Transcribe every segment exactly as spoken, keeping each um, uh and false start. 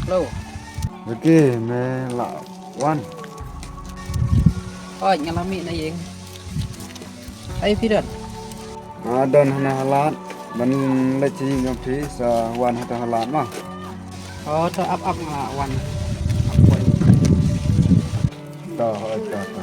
Hello. Vicky, me la wan. Oi, nga la mih na ïing. Ai phi don? Nga don hana ha lad ban leit sha ïing jong phi, sa wan hata ha lad ma. Oh, to ap ap nga la wan. Ap wan. To, oi, to, to.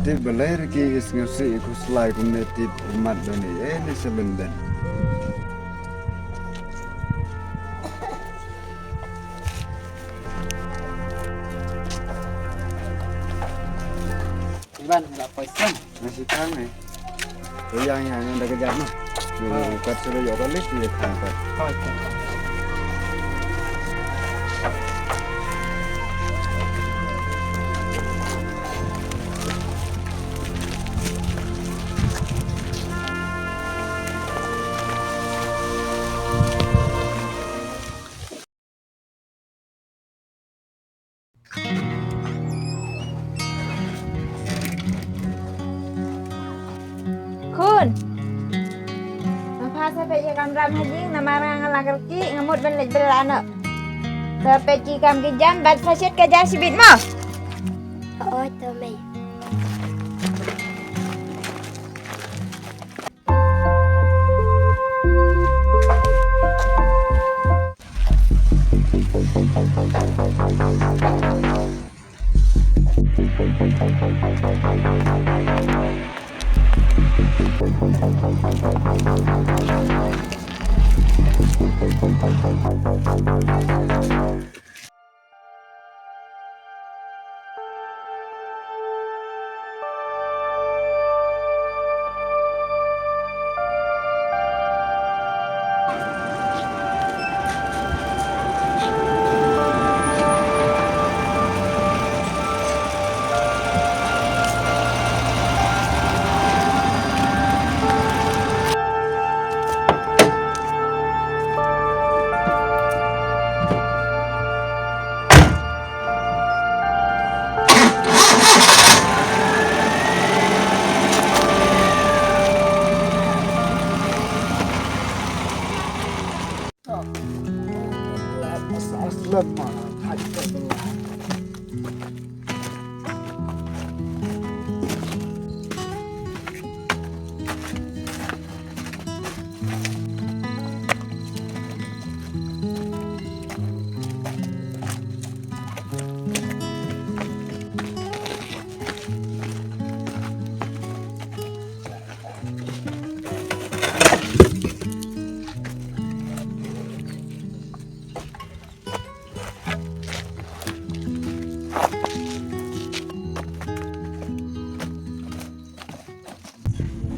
Tip balei Ricky i sngewsih ïa khuslai kumne, tip mat bane, eh, ni sa bynben. Iban, la poi sang. Nasi tang eh. Ïa, ïa, ïa, da kejap noh. Ïa, kat sila ïa ka list ïa kan kat. Oh, okay. Khun. Nga phah sa peit ïa ka kamra ha jing, namar nga la kyrkieh, nga mut ban leit bylla noh. Sa peit ki kam ki jam, bad sa shet ka ja shibit mo. Hooid to mei.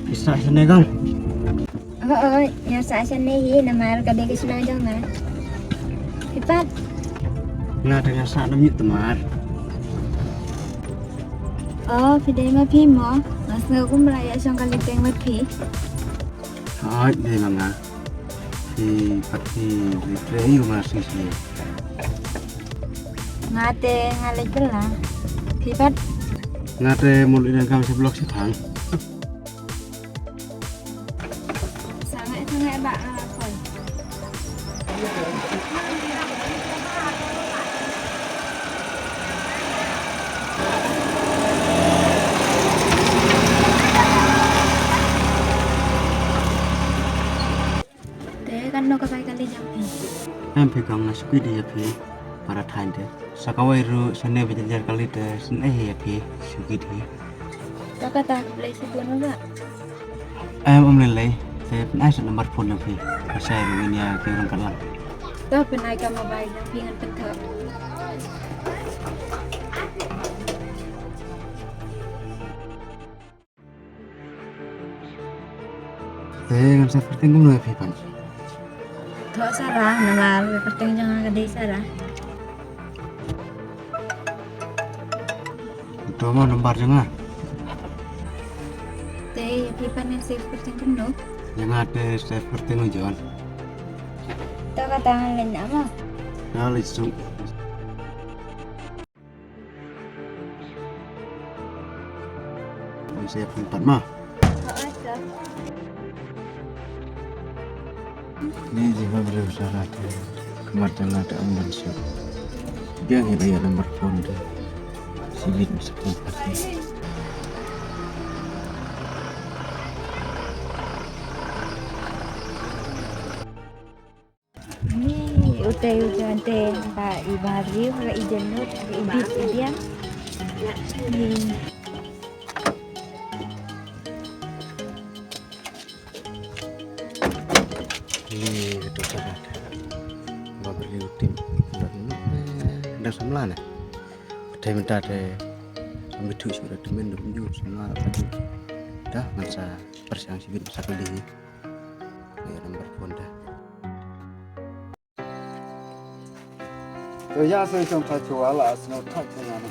Phi sah shane gong? Oh, oh, nga sah shane hi, namar ka dei ka shnong jong nga. Phi pat? Nga te nga sah na miet tymar. Oh, phi dei ma phi mo? Nga sngew kumba la ïa shong kali teng bad phi. Hooid, dei ma nga. Phi pat phi, phi trei aïu ma sngi sngi? Nga te nga leit bylla. Phi pat? Nga te mut leit donkam sha block shiphang. Sangeh sangeh ba nga la poi. Te katno ka bai kali jong phi? Em phi kong, nga shu kit ïa phi para thaiñ te. Sa kawei ruh shane ba jynjar kali te sngewsih ïa phi shu kit hi. To kata ka Blei shibun ba. Em, ym lei lei. Te pynai sa number phone jong phi. Ka shai ruh ngin ïa kiew ryngkat lang. To pynai ka mobile jong phi ngan pynthok. Te ngan sa kyrteng kumno ïa phi pan? Thoh Sarah, namar ka kyrteng jong nga ka dei Sarah. To mo, nambar jong nga. Te ïa phi pat ne save kyrteng kumno? Ïa nga te save kyrteng u John. To kata ngan leit noh mo. Nga leit suk. Ngan save pynpat mo. Ni jingmut briew sara te. Khmat jong nga te ym ban suk. Biang hi ba ïa nambar phone te. Sibit masa pun pati. Ni utai utai te ba i ba briew ba i jemut ba i bit i biang. Ni. Ni, to sara. Ba briew tim. Ba ni, eh, da samla ne. Te mynta te. Am bitu shu da temen dum ju samla ka ju. Da ngan sa pyrshang sibit sa kali. Ïa nambar phone da. To ïa sa shong thait shuwa la, sngewthait ka ïa na.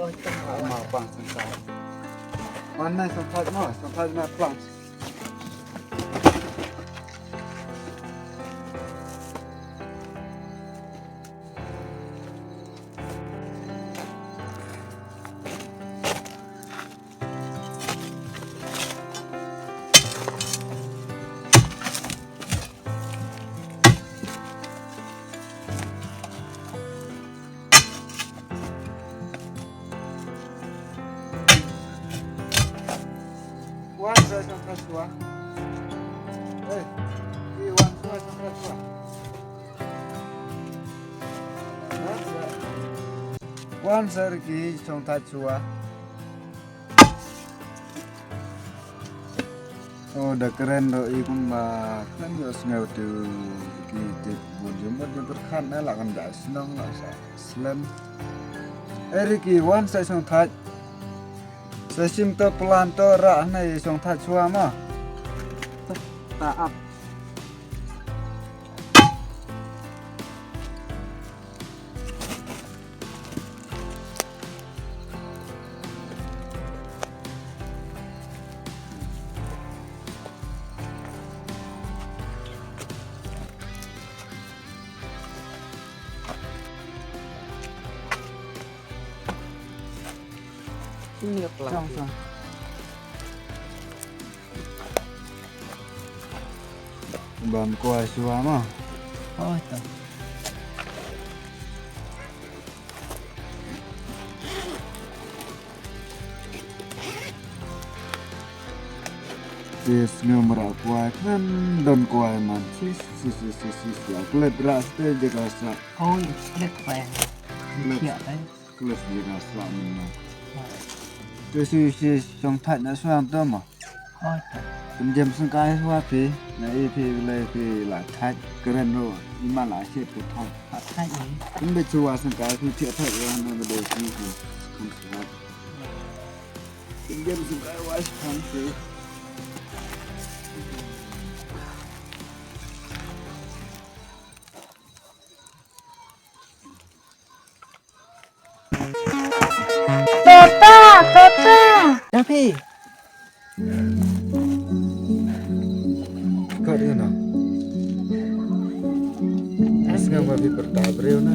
Oh, shong thait. Ma pang shong thait. Wan na shong thait mo, shong thait na plang. Wan sa shong thait shuwa. Hey, ki wan sa shong thait shuwa. Wan sa Ricky shong thait shuwa. Oh, da kren do i kumba kren do sngew tu ki tip bun jumbat jumbat khan na la kan da snong la sa slem. Eh, Ricky, wan sa shong thait. Sa shim to plan to ra na i shong thait shuwa ma. Ta ap. Song, song. Ban kwai shuwa ma. Oh, to. Te sngew mrah kwai kren don kwai man. Sis, sis, sis, sis, sis, la klet rah ste je ka sa. Oh, klet kwai. Klet. Siap, eh. Klet je ka sa man. Te si, si, shong thait na suang to ma. Oh, to. Kin jem sngewkai shuwa phi, na i phi le phi la thait kren ro, i ma la shet ka thait. La thait ni. Kin bet shuwa sngewkai phi thiah thait ro na ba dei phi kan, kan shuwa. Kin jem sngewkai wa shuwa phi. Papa, papa. Ïa phi. Kot ïa na. As ngam ba phi pyrta briew na.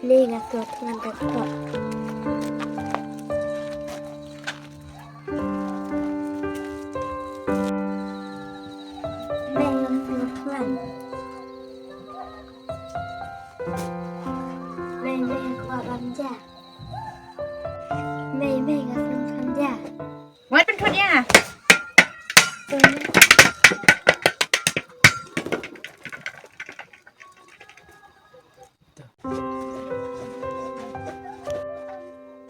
Mei, nga sngew thngan ka kpoh. Mei, nga sngew thngan. Mei, mei, nga kwah ban ja. Mei, mei, nga sngew thngan ja. Wat pynthut ïa nga.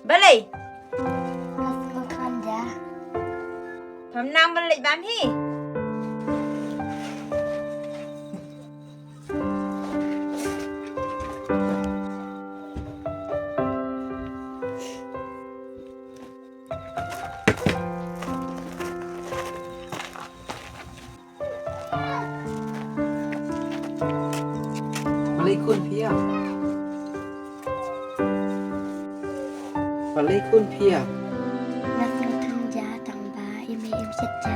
Balei? Nga sngew thngan ja. Pham nang ban leit bam hi. Balei khun phi ïam? Balei khun phi ïam? Nga sngew thngan ja tang ba i mei im shet ja.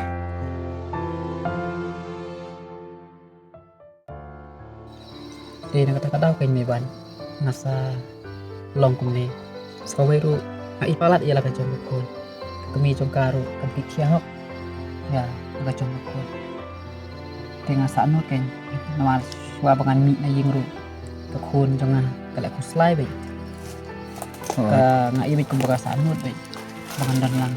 Te na kata ka daw kein Meiban, nga sa long kumne. Sa kawei ruh nga i palat ïa la ka jong ka khun. Ka kmie jong ka ruh ka bit khia hok ïa la ka jong ka khun. Te nga sahnud kein namar shuwa ba ngan mih na ïing ruh ka khun jong nga ka leh khuslai beit. Ka nga i beit kumba ka sahnud beit. Ba ngan don lang.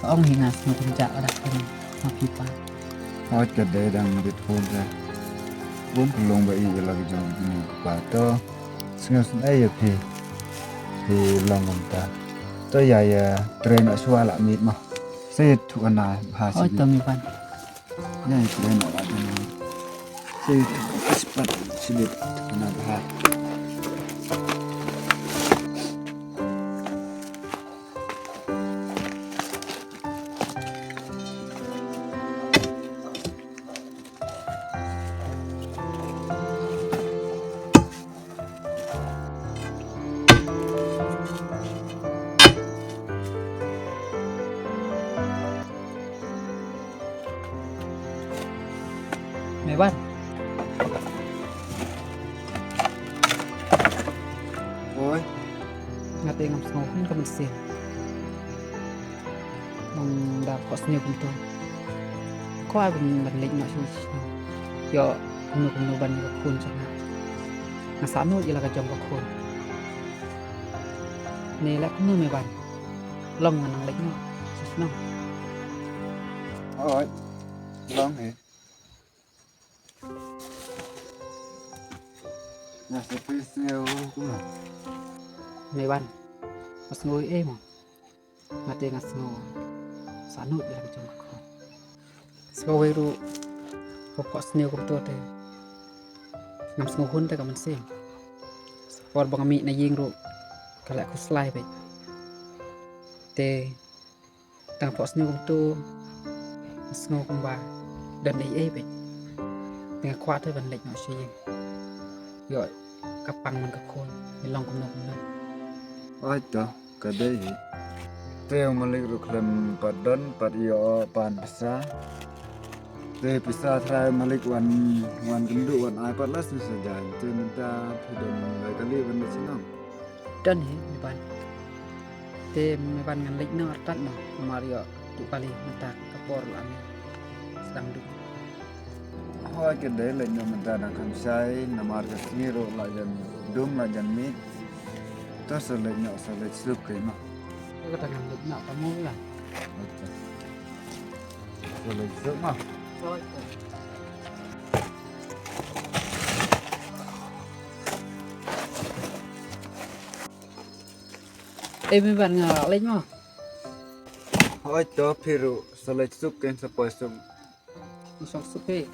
Ka ong hi nga sngewthuh ja ka dak kane ma phi pa. Hooid ka dei dang rit khun te. Bun ka long ba i ïa la ka jong i pa to. Sngewsynei ïa phi. Phi long kumta. To ïa ïa trei noh shuwa la miet mo. Sa ïathuh na bha. Hooid to Meiban. Ïa ïa trei noh la miet. Sa ïathuh spat sibit na bha. Meiban. Oi. Nga te ngam sngew hun ka mynsiem. Nang da phohsniew kumto. Kwah ban ban leit noh sha shnong. Ïoh kumno kumno ban ïa ka khun jong nga. Nga sahnud ïa la ka jong ka khun. Ne leh kumno Meiban. Long ngan nang leit noh sha shnong. Oi. Long hi. Nga sa phi sngew kumno? Meiban. Nga sngew ei mo. Nga te nga sngew sahnud ïa la ka jong ka khun. Sa kawei ruh ka phohsniew kumto te ngam sngew hun te ka mynsiem. Sa por ba nga mih na ïing ruh ka leh khuslai beit. Te tang phohsniew kumto nga sngew kumba don ei ei beit. Te nga kwah te ban leit noh sha ïing. Ïoh ka pang man ka khun ngi long kumno kumno. Oi to. Ka dei hi. Te u malik ruh khlem pat don pat ïoh pan pisa. Te pisa trai malik wan wan kynduh wan ai pat la shisha jan. Te mynta phi don bai kali ban leit shnong. Don hi Meiban. Te Meiban ngan leit noh artat noh. Namar ïoh tu kali mynta ka por la me sdang duk. Hooid ka dei leit noh mynta dang kham shai namar ka sngi ruh la jan dum la jan miet. To sa leit noh sa leit suk kein mo. Ka dang leit noh ka mo la. Sa leit suk mo. Hooid. Eh Meiban nga leit mo. Hooid to phi ruh sa leit suk kein sa poi suk. Suk suk phi.